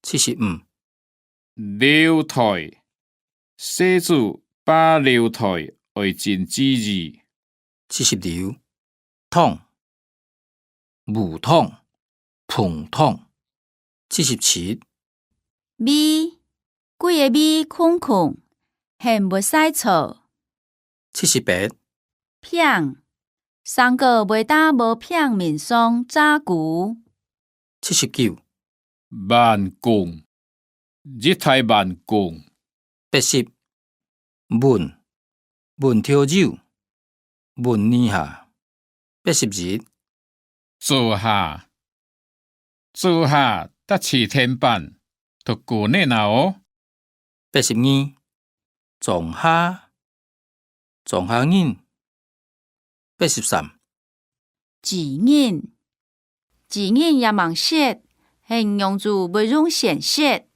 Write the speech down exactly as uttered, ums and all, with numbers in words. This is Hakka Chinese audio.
七十五。樓台，細子揹樓台愛真注意。七十六。桶， 無桶、膨桶。七十七。位，幾个位空空，現無使坐。七十八。坪，生果會打無坪面上遮痀。七十九。彎弓，一大彎弓。八十。搵，搵條友，搵你下。 八十一。灶下，灶下搭揤天板，都過熱啊哦。八十二。庄下，庄下人。八十三。醴人，醴人也吂識，係仰子會用先識。